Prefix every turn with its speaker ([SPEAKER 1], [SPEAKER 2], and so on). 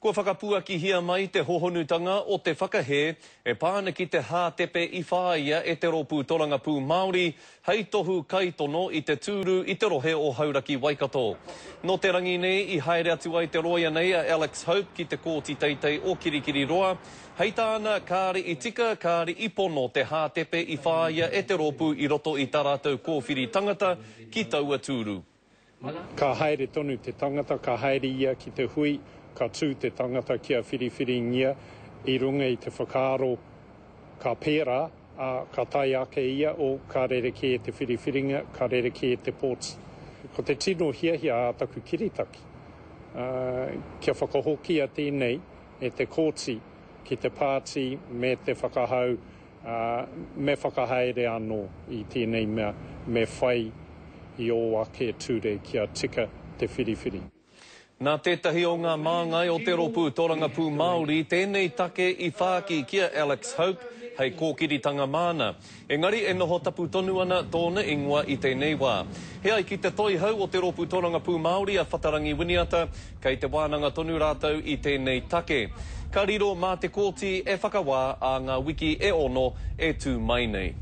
[SPEAKER 1] Kua whakapuakihia mai te hohonutanga o te whakahē e pā ana ki te hātepe i whāia e te Rōpū Torangapū Māori hei tohu kaitono i te tūru i te rohe o Hauraki-Waikato. Nō te rangi nei i haere atu ai te rōia nei a Alex Hope ki te Kōti Teitei o Kirikiriroa. Hei tāna, kāre i tika, kāre i pono te hātepe i whāia e te rōpū i roto i tā rātou kōwhiri tangata ki taua tūru.
[SPEAKER 2] Ka haere tonu te tangata, ka haere ia ki te hui, ka tū te tangata kia whiriwhiringia i runga i te whakaaro ka pērā, ā, ka tae ake ia, o, ka rerekē te whiriwhiringa, ka rerekē te pōti. Ko te tino hiahia a taku kiritaki, ā, kia whakahokia tēnei e te kōti ki te pāti me te whakahau Ā, me whakahaere anō i tēnei mea, me whai i ō ake ture kia tika te whiriwhiri.
[SPEAKER 1] Nā tētahi o ngā māngai o te Rōpū Torangapū Māori tēnei take i whāki ki a Alex Hope hei kōkiritanga māna. Engari e noho tapu tonu ana tōna ingoa i tēnei wā. He ai ki te toihau o te Rōpū Torangapū Māori a Whatarangi Winiata, Kei te wānanga tonu rātou i tēnei take. Ka riro mā te kōti e whakawā ā ngā wiki e ono e tū mai nei.